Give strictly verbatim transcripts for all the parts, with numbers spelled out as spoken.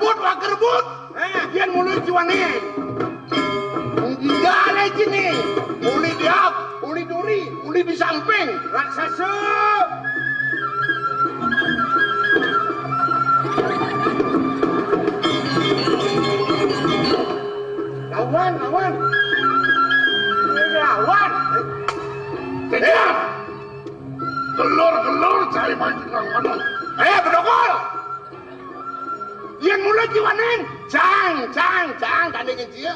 Rebut, wah rebut. Hah? Yén mula jiwané. Nggih, alé jiné. Uli diap, uli duri, uli di samping. Raksasa. Lawan, lawan. Lawan. Kejar. Gelur-gelur cai main nang kono. Eh, bedokol. Yén mula jiwané, jang, jang, jang, tandingin dia.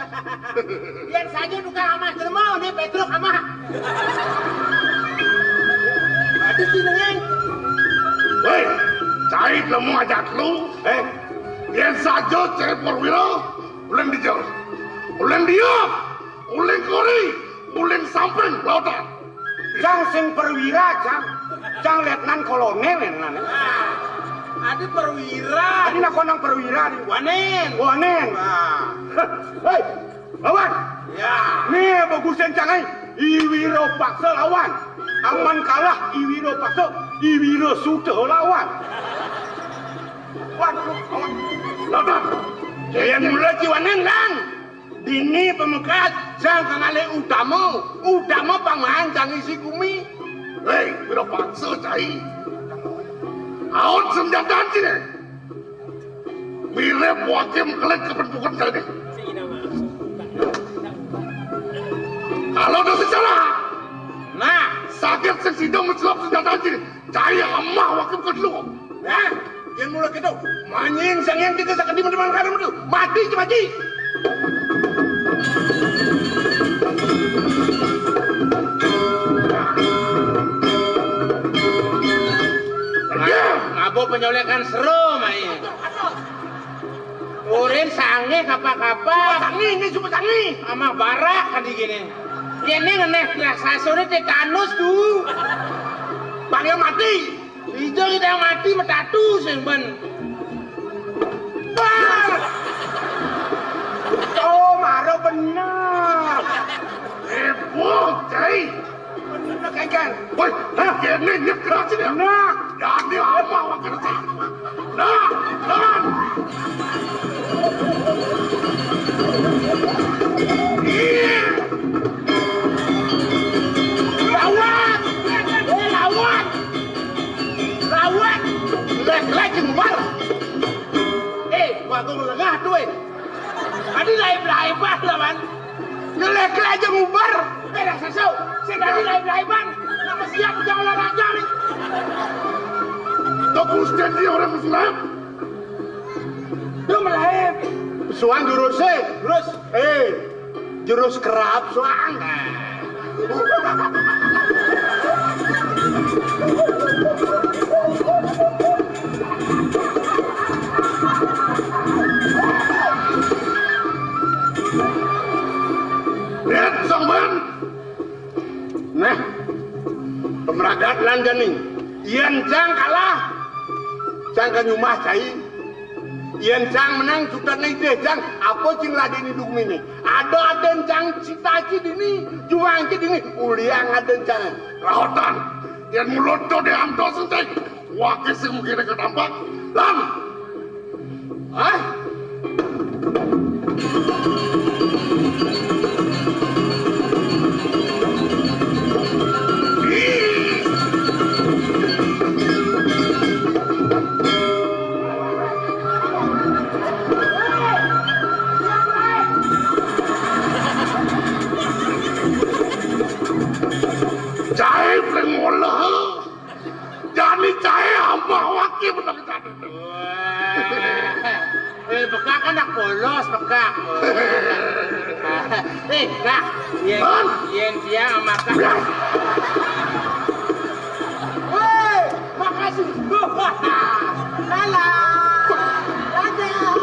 Yén saja tukang amah jelema, né Pétruk amah. Adi jenengan. Wéh, cai lemu ajak lu, eh. Yén saja cai perwira, uling dija. Uling dia, uling kori, uling samping, lautan. Cang sing perwira, cang. Cang letnan kolonel, letnan. Adi perwira. Adi nakonang perwira, adi. Wanen. Wanen. Nah. Hei, lawan. Ya. Né, bagusan cang, ai. I Wiro paksa lawan. Amun kalah, I Wiro paksa. I Wiro sudah lawan. Waduh, lawan. Lawan. Yén mula jiwané, Lan. Dini pamekat, cang kangalih utama, utama pamahan cang isi gumi. Hei, pira paksa cai. Aut senjataan cine. Mirip wakim kelit kepenpukan cai. Kalau ada sejarah, nah, sakit sing sida mencelop senjataan cine. Cai amah wakim kedua. Nah, yén mula kéto, manying sangyang kita sakadi meneman karam tu. Mati cepat ji. Ngabo penyolekan seru mai. Urin sangih kapa-kapa. Sangih, ini cuma sangih. Amah barak tadi gini. Kene ngeneh raksasa ni tetanus tu. Bang yang mati. Ija kita yang mati metatu sing ben. Wah. Oh, mara bener. Heboh, cai. Bener, Kang. Woi, hah? Kene nyekel sini. Nah. Jadi apa awak kerja? Nah, nah. Iya. Lawan. Eh, lawan. Lawan. Lek, lek, jembar. Eh, gua, gua lengah tu, eh. Adi laib-laiban lawan. Ngelek-lek aja ngubar. Eh, raksasa, sing tadi laib-laiban. Nama siap kerja olahraga nih. Tok Gusten dia orang Muslim. Lu melaib. Suang jurus, eh. Terus? Eh, jurus kerap, suang. Lihat, Songban. Nah, pemeragat lan jani. Yén cang kalah, cang ka nyumah cai. Yén cang menang, cutet na idih cang, apa cing ladeni dukmine. Ada aden cang cita ci dini, juang ci dini, uliang aden cang. Rahotan, yén mulut to diantos entek, wake sing mungkin ketampak. Lan, hah? Cai pring olah. Jani cai amah wake menang jani. Wah. Eh, bekak anak polos, bekak. Eh, nah, yén, yén tiang makan. Woi, makasih. Alah. Dadah.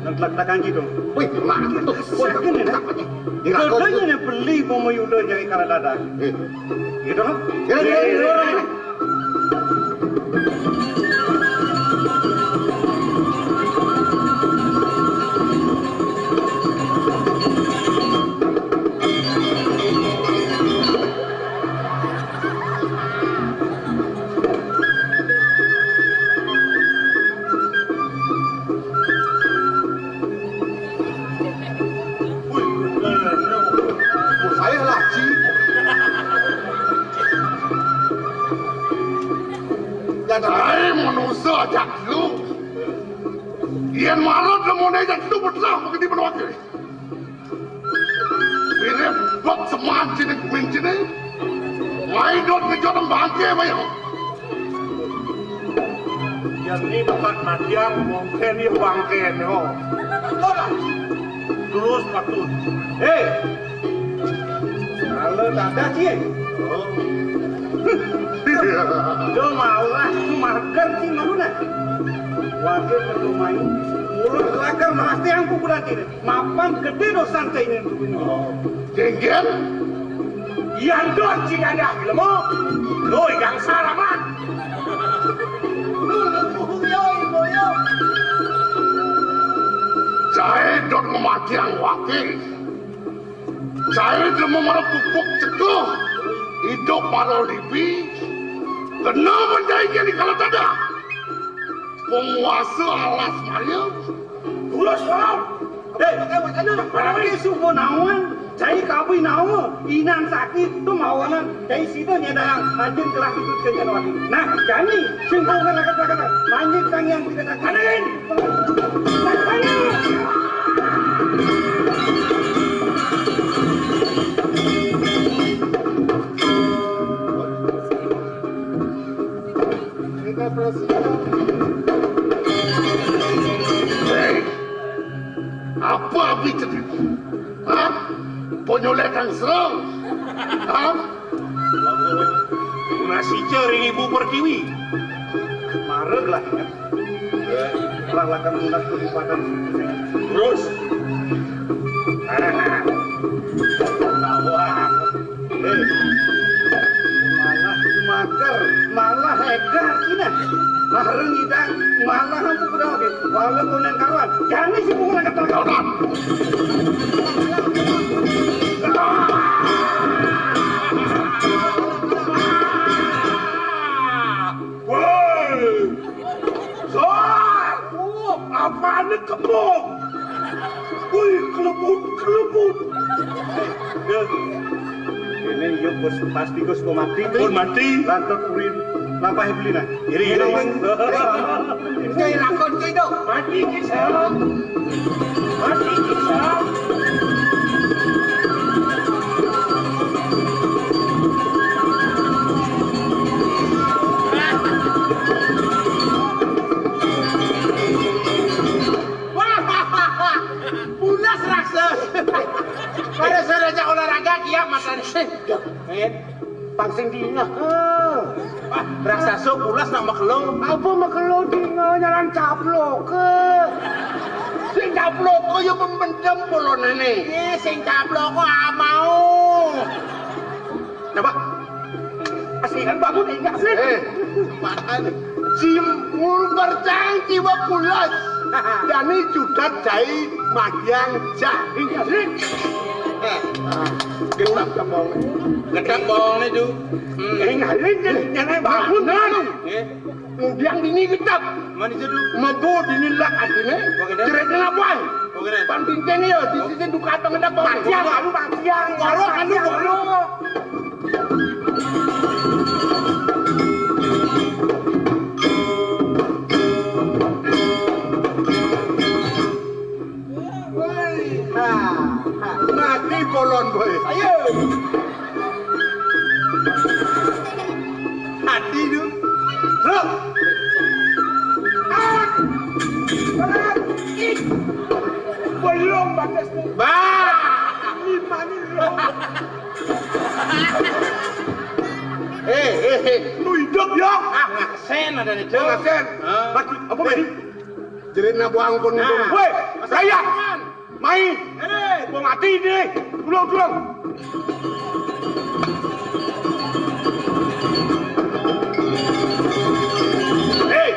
Nang tlak-tlakan gitu. Wih, mak. Wih, gini, nih. Dodanya nih beli mau mayuda jadi kala dadah. Eh. Gitu, kan? Gini, gini, gini, gini. Jan tu belah begini menawake. Mirip bot seman sini kumin sini. Mai dot ngejot bangke mayo. Yang ni tempat matian, mungkin ni bangke ni, ho. Terus patut. Hei. Kalau dada, Cing. Oh. Yo malah mager, Cing, malu nah. Wakil ketua main. Mulut kelakar malah tiang kuburan kiri. Mapan gede dosan cai ini dulu ini. Jengger? Iya, dot, Cing, ada ilmu. Loi, gangsar amat. Cai dot ngematiang wakil. Cai demo mara pupuk cekuh. Idup mara libi. Kena menjai jadi kalau tada. Penguasa alas maya. Terus, Bang. Dek, mana pergi subuh nawan? Cai kabui nawa, inan sakit, tu mawanan, cai sida nyedayang, anjeun telah ikut ke januari. Nah, jani, simpulkan lakat-lakat, manjing sang yang tidak sakit. Amin. Hei, apa abi cerita? Ha? Ponyolekan serang? Ha? Nasi cering ibu pertiwi. Mareg lah, ya. Lalakan lunas kabupaten. Terus. Bawang. Eh, malah mager, malah hegar kina. Mahreng idang, malah aku kuda oke. Walau konen karuan, jangan si pukul angkat tangan. Woi! Soal! Apaan kebong? Wih, kelebut, kelebut. Ya. Ini yuk, Gus, pasti Gus mau mati. Pun mati. Lantot urin, lampah beli nah. Iri, iri. Ini lakon tuh itu. Mati kisah. Mati kisah. Wah, pulas raksasa. Pada saja olahraga kiap matane. Eh, pang sing dingeh. Wah, raksasa pulas nak makelo. Apa makelo dingeh nyaran caplok ke? Sing caplok ya memendem polonane. Eh, sing caplok amau. Coba. Kasihan bangun ingat sih. Eh, makanya. Simul percang jiwa pulas. Dani judat jai magiang jai. Ingat sih. Eh, getak kebong. Getak bong itu. Hmm. Ingat sih, nyana bangun. Nah. Eh. Ngudiang dini gedap. Mana itu? Mebo dini lak atine. Oke, dah. Ceritane apa? Oke, dah. Pan bintang ya, di sisi duka tengedap. Matiang, kamu matiang. Kalau anu, kalau. Woi. Ha, ha. Mati kolon, boy. Ayo. Hati tu. Loh. Ah. Berat. Ih. Belum batas tu. Bah. Lima ni belum. Eh, eh, eh. Lu hidup ya? Ah, ngasen ada ni, Ceng. Ngasen. Ah. Mati. Apa, eh. Mati? Jerit nak buang pun. Nah. Weh, raya. Mai. Eh. Gua mati ni. Tulung, tulung. Eh,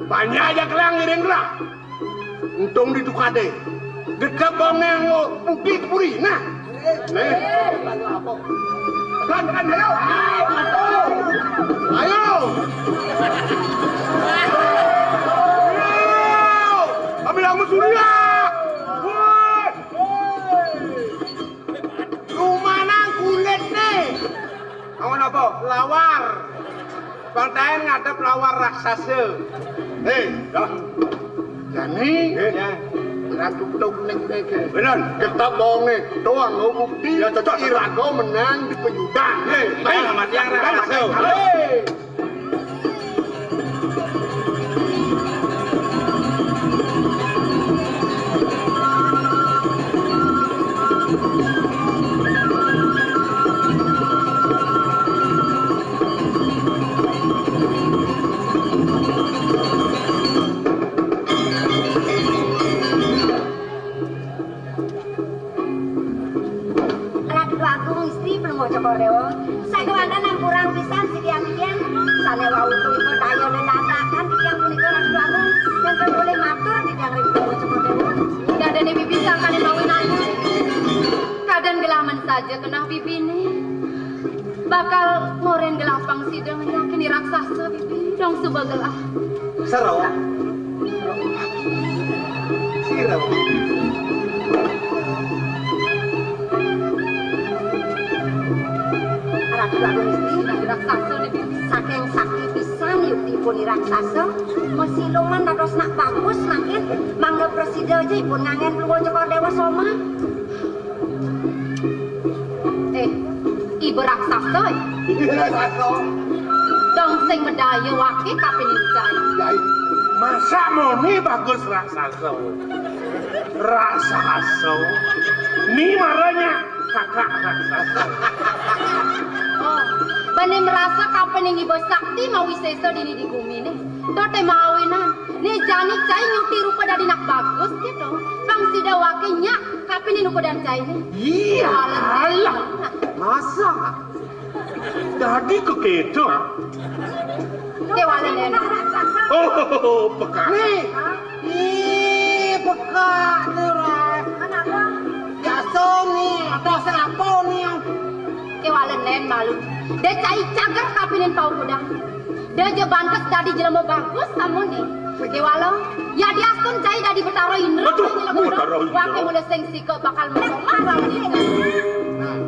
banyak aja kelang ngiring gerak. Untung di tukade. Gedep bongeng lo, putih puri. Nah. Nih. Tekan, tekan, ayo. Ayo. Ayo. Kami lamun Surya. Woi. Lumanang kulit nih. Awan apa? Lawar. Bang Taen ngadep lawar raksasa. Hei, dah. Jani. Eh. Ya. Ratu Bedog ning kene. Bener. Ketebonge doang bukti. Ya, cocok. Iraga menang di penyudahan. Hei, hei, mati yang rasa. Hei. Ratu Agung Istri Palungguh Cokor Dewa, sakewanten ampurang pisan sikian-sikian. Sane wau punika daya lelatakan titiang punika Ratu Agung, enten boleh matur titiang ring Palungguh Cokor Dewa. Dadene bibi sangkane mawi nanya. Kaden gelamen saja kenah bibine. Bakal ngoren gelah pang sida ngenyakin raksasa, bibi. Dong suba gelah. Sero. Siro. Ratu Agung Gusti, raksasa niki saking sakti pisan yuktipun i raksasa, masiluman dados nak bagus mangkin, mangda prasida aja ipun nganggen Palungguh Cokor Dewa Soma. Eh, iba raksasa, eh? Iya, raksasa. Dong sing medaya wake kapining cai. Cai. Masa mone bagus raksasa? Raksasa. Ni maranya kakak raksasa. Oh, bani merasa kapining iba sakti mawisesa dini di gumine. Tote mawinan. Ni jani cai nyuti rupa dadi nak bagus gitu. Pang sida wake nyak kapining rupa dan cai ni. Iya, alah. Masa? Dadi keketo. Kewala nena. Oh, peka. Ni. Ih, peka ni, Ras. Kenapa? Biasa ni, atau siapa ni? Kewala nen malu. Dia cai cager kapining pau kudang. Dia je bantes dadi jelema bagus samun ni. Kewala, ya diastun cai dadi Betara Indra. Aduh, Betara Indra. Wake mula sing sika bakal menyomah. Nah.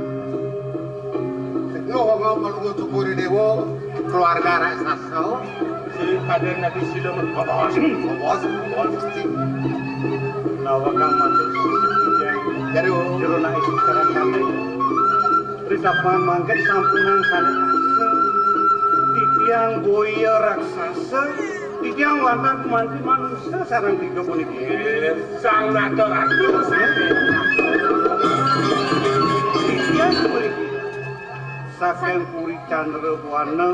Yo, ngomong Palungguh Cokor Dewa, keluarga raksasa. Sing pada nabi sila merkobos. Kobos, kobos. Nawa kang maksud sing jero naik sekarang kami. Ritapan mangken sampunang sane asa. Titiang boya raksasa, titiang wantah manti manusa sareng tiga puniki. Sang Nata Ratu sane. Titiang puniki saking Puri Candra Buana.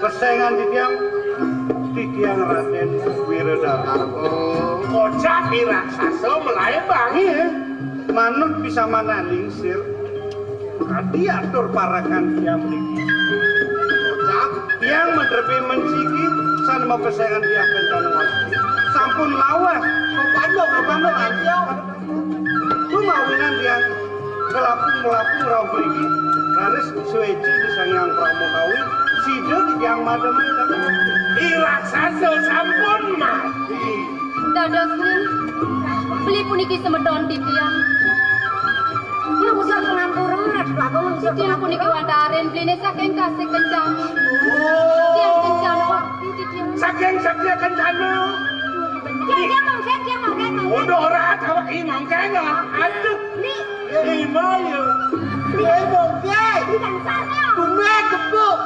Pesengan titiang, titiang Raden Wiradara. Kocap i raksasa melae bangi. Manut pisamanane lingsir. Kadi atur parekan tiang mriki. Kocap, tiang madrepe menciki sane mapesengan tiang kencana wasti. Sampun lawas. Kepanjang, kepanjang, anjing. Dumawinan tiang kelapung-kelapung rauh mriki, raris suweci di Sang Hyang Pramakawi, sida titiang madem. I raksasa sampun mati. Dadosne, beli puniki semeton titiang. Ngusuk pangampura, Ratu Agung, ngusuk pangampura. Titiang puniki wantah aren beline saking Kasih Kencana. Oh. Tiang Kencana Wakti, titiang. Saking Satya Kencana. Tiang, tiang mongkeng, tiang mongkeng, mongkeng. Udah ora, awak i mongkeng, ah. Aduh. Ni. Lima ya. Ni. Eh, mongkeng. Ni kan sasnya. Tumben kebuk.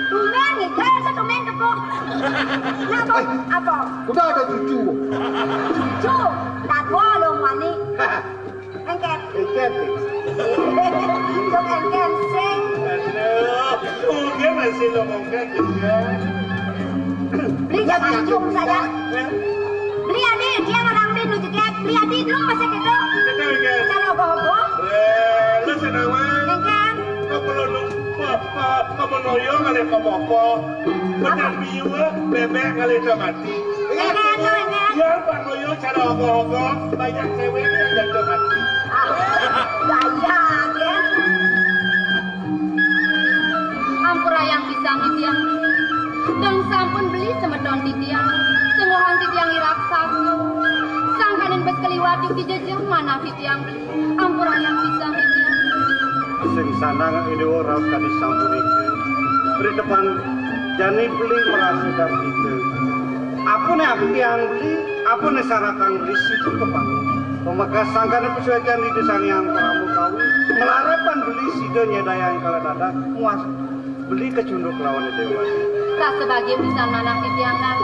Tumben nih, saya tuh tumben kebuk. Nah, apa? Apa? Udah ada cucu. Cucu, tak bolong wani. Engket. Engket. Cuk engket sing. Aduh, mungkin masih lo mongkeng juga. Beli jangan cium saya. Beli adi, dia orang beli nu jeget. Beli adi dulu masih gitu. Betul, betul. Cara ogoh-ogoh. Eh, lu senawang. Engket. Kok perlu nu, apa, apa, apa menoyo kali apa-apa. Benar biwa, bebek kali itu mati. Engket, engket. Biar Pak Noyo cara ogoh-ogoh, banyak cewek yang jatuh hati. Ah, gaya, ya. Ampurayang pisan titiang. Dong sampun beli semeton titiang. Senggohan titiang i raksasa. Sangkaning bes keliwat yuk dijejeh manah titiang beli. Ampurayang pisan titiang. Sing sanang i dewa raos kadi sampunika. Ritepan jani beli merasa kita. Apune aku tiang beli? Apa né sarakang beli sida kepanggih? Pamekas sangkané pasuécan Ida Sang Hyang Parama Kawi, malarapan beli sida nyédayang kala dadah muas beli kacunduk lawan Déwa. Rasa bagia pisan manah titiang nang.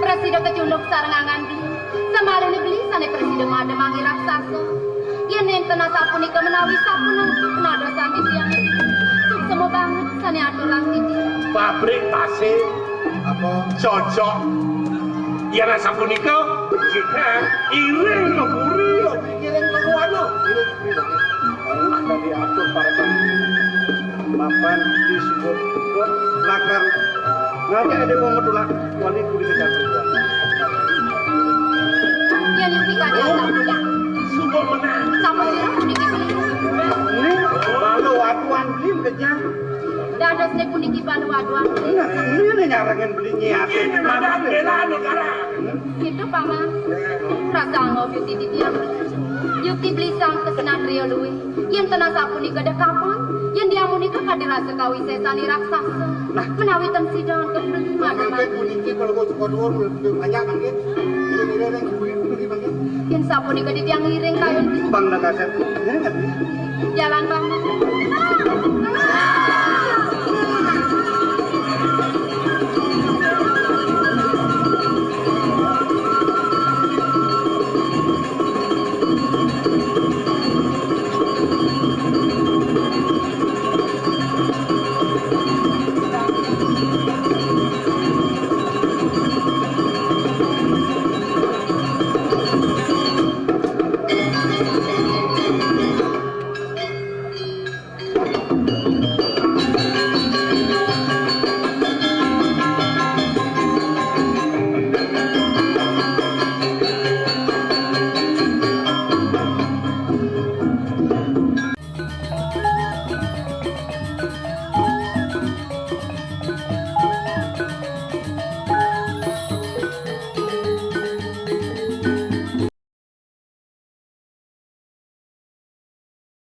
Prasida kacunduk sarengangan beli. Samaliné beli sané prasida mademang i raksasa. Yén nénten asapunika menawi sapunapi penadosan titiang. Suksema banget sané aturang titiang. Pabrik pasir apa cocok. Yén asapunika, jika iring ngeburi, iring ngeruana. Iring ngeburi. Baru tadi atur para santri. Mapan disebut lakar. Nanti ada mau medulak wali kudu kejar. Yén yuki kadi asapunika. Suba menang. Sama sira puniki beli. Ini balu aduan beli kejar. Dadosné puniki balu aduan. Nah, ini nyarengin beli nyiapin. Ini madan bela negara. Itu, Paman. Rasa angop yukti titiang. Yukti beli sang kesatria luwih. Yén ten asapunika dekapan, yén diamunika kadi rasa kawisésan i raksasa. Nah. Menawi ten sida antuk beli. Mangke puniki kalau mau suka dhuwur, lebih banyak mangke. Ini nilai yang diberi, diberi mangke. Yén sapunika titiang ngiring kayun. Bang Nagaset. Ini nggak bisa. Jalan, Paman.